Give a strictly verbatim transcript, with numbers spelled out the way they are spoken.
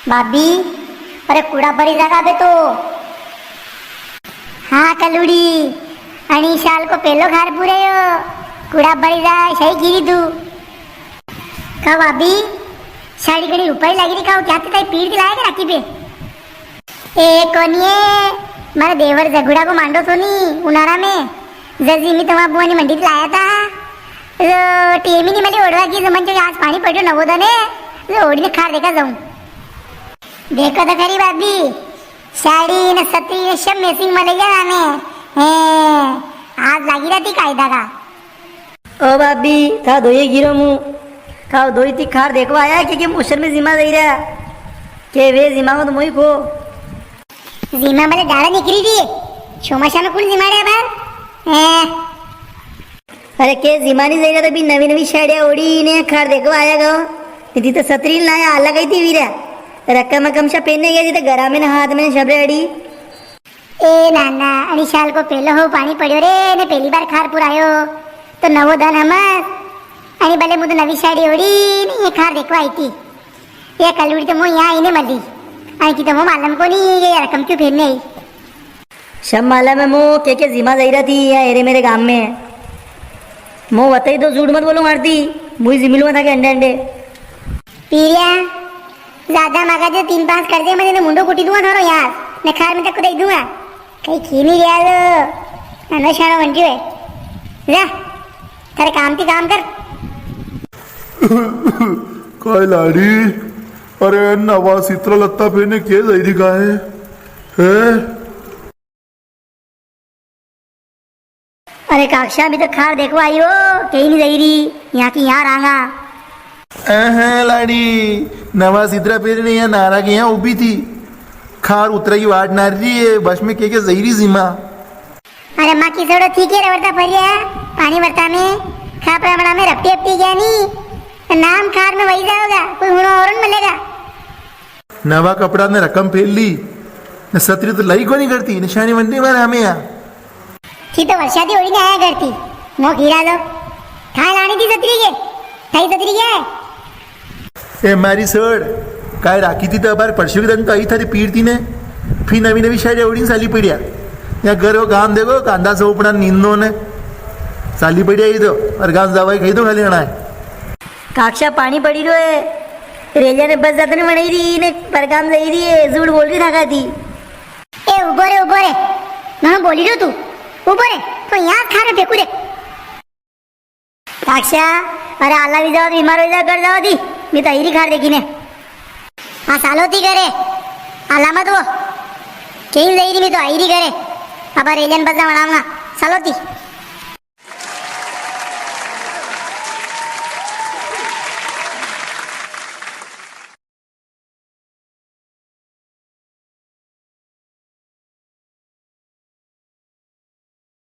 भाभी, अरे कूड़ा भरी जागा बे तो। हाँ कलूड़ी, अणी साल को पेलो खार पूरायो, कूड़ा भरी जा, सही गिरी तू। का भाभी, साड़ी घणी रुपाई लागी री, का वो क्या ते ताई पीर दिलाया के राखी पे? ए कोनिए, मारे देवर जगुड़ा को मांडो थो नी, उनारा में, जजी में तमा बुआ ने मंडी ते लाया था। तो टेम ही नी मिली ओढ़वा की, जमन जो आज पाणी पड़ो नवो दने, तो ओढ़ी ने खार देखा जाऊं। देखो तो खरी भाभी, साड़ी ने सतरी ने सब matching मले गया ने। हैं, आज लागी रहती कायदा का। ओ भाभी, था दोई गिरो मु। का दोई ती खार देखवा आया के, के मोसर में जिमा दई रहा? के वे जिमा को तो मोई को। जिमा मले डाला निकली री है। छोमाशा में कुण जिमाड़े बार? हैं। अरे के जिमानी जाएगा तो भी नवी नवी साड़िया ओढ़ी ने खार देखवा आया गो। दीदी तो सतरी ना आया, अलग ही थी वीरा। रकम कम शा पहनने गया जी तो गरा में ने हाथ में ने शबरे अड़ी। ए नाना, अणी साल को पेलो हो पाणी पड़्यो रे, ने पेली बार खार पुरायो। तो नवो धन हमर। अणी भले मु तो नवी साड़ी ओढ़ी ने ये खार देखवा आई थी। ये कलूड़ी तो मो यहाँ आई ने मली। आई की तो मो मालूम को नी, ये रकम क्यों फेरने आई। सब माला में मो के के जिमा जाई रहा थी या एरे मेरे गांव में। मो बताई दो, झूठ मत बोलो मारती, मुई जिमी लूंगा था के अंडे अंडे। पीरिया, ज्यादा मागा जो तीन पांच कर दे, मैं तेरे मुंडो कुटी दूंगा थारो यार, मैं खार में तक को देख दूंगा। कहीं खी नहीं रिया तो, ननो शाणो बन रही है। जा, थारे काम ती काम कर। काय लाड़ी, अरे नवा सितरा लत्ता पहने के जाई री का है? हैं? अरे काक्षा, अभी तो खार देखवा आई हो, कहीं नहीं जाई री, यहाँ की यहाँ रांगा। अहं लाड़ी, नवा सितरा पहने यहाँ नारा के यहाँ उभी थी, खार उतरा की वाट नार री है, बस में के के जाई री सीमा। अरे माँ की छोड़ो, ठीक है रे, वरता फरिया, पानी वरता में, खा प्रामणा में रपटी अपटी गया नी, तो नाम खार में वही जाओगा, कोई हुणो और न मिलेगा। नवा कपड़ा ने रकम फेर ली, ने सतरी तो लई कोनी करती, निशानी वंडी मारे हमें यहाँ। थी तो वर्षा दी ओड़ी ने आया करती, मो खीरा दो। थाय लानी थी सतरी के, थाई सतरी के है? ए मारी सोड़, काय राखी थी तो अबार परसों के दिन तो आई थारी पीर थी ने, फिर नवी नवी साड़ी ओड़ी ने साली पड़िया। या घर वो गाम देखो, कांदा सोपड़ा नींदो ने, साली पड़िया ही तो, और गाम जावाई खाई तो खाली आना है। काक्षा पानी पड़ी रो है, रेलिया ने बस जाते ने बनाई दी, ने परगाम जाई दी है, झूठ बोल रही था का दी। ए, उबो रे, उबो रे। मैं बोली रो तू। उबो रे, तो यहाँ खाने फेंकू रे। काक्षा, अरे आला भी जाओ, बीमार हो जाओ, घर जाओ दी। मैं तो आई री खार देखी ने। हाँ, सालो ती करे। आला मत वो। कहीं जाई री, मैं तो आई री करे। अब रेलिया ने बस जा बनाऊंगा। सालो ती।